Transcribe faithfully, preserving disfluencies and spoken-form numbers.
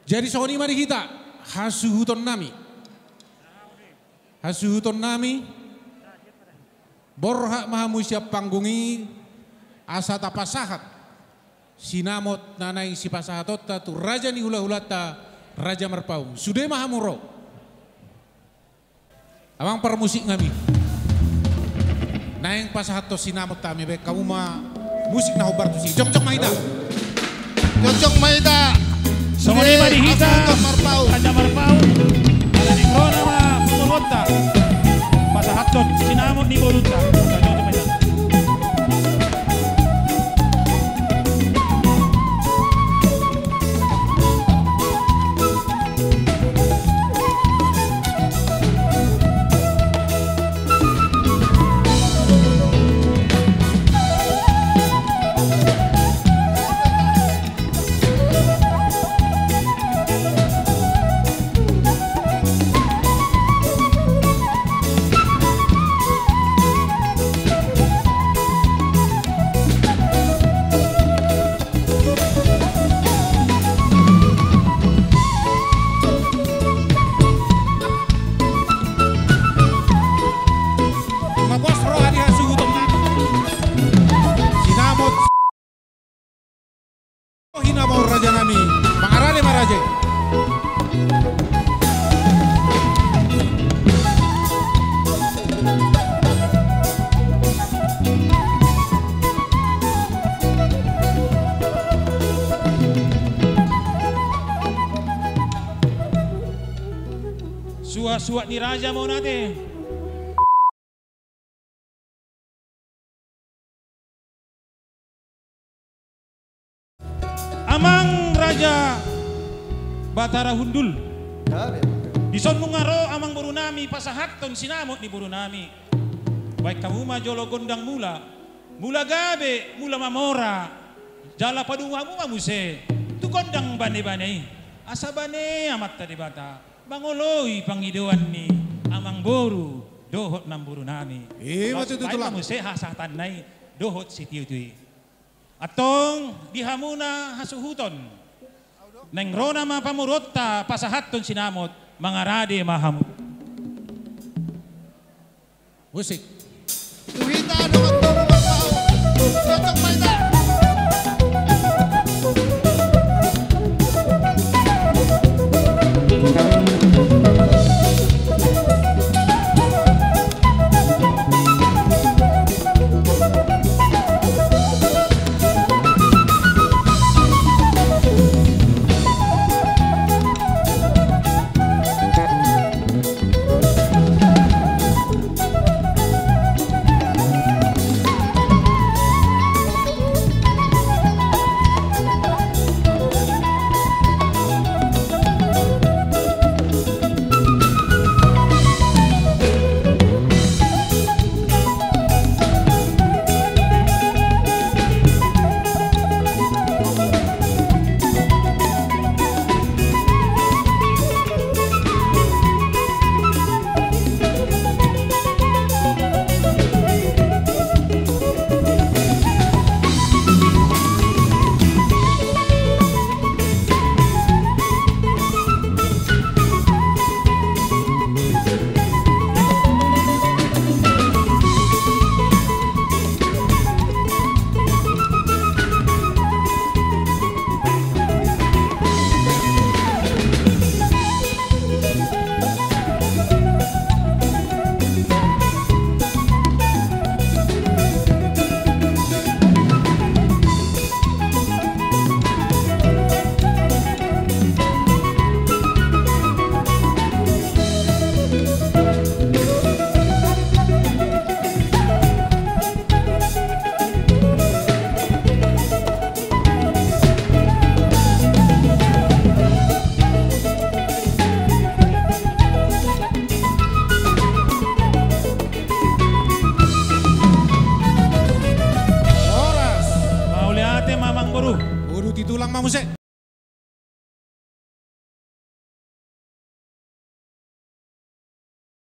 Jadi songon i ma di hita hasuhuton nami. Hasuhuton nami, borhat ma hamu sian panggung i asa tapasahat sinamot na naeng sipasahatonta tu raja ni hulahulanta, Raja Marpaung. Sude ma hamu ro. Amang parmusik nami. Naeng pasahathon sinamot hami, baen hamu ma musik na hombar tusi. Jongjong ma hita. Jongjong ma hita. Songon i ma di hita, Raja Marpaung. Ala naeng ro nama pamoruonta pasahathon sinamot ni borunta. Jongjong ma hita. Mapos roha di hasuhuton nami. Sinamot. Hinabaon raja nami. Mangarade ma raja i. Suhat-suhat ni raja ma on ate. Amang Raja Batara Hundul. Dison nunga ro amangboru nami pasahathon sinamot ni boru nami. Baen hamu ma jolo gondang mula, mula gabe, mula mamora. Jala padomu hamu ma muse tu gondang bane-bane i, asa bane Amanta Debata mangoloi pangidoan ni amangboru dohot namboru nami. Ima tutu. Laos baen ma muse hasahatanna i dohot sitio-tio i. Antong di hamuna hasuhuton, naeng ro nama pamoruonta pasahathon sinamot, mangarade ma hamu. Musik. Tu hita dongan toru Marpaung.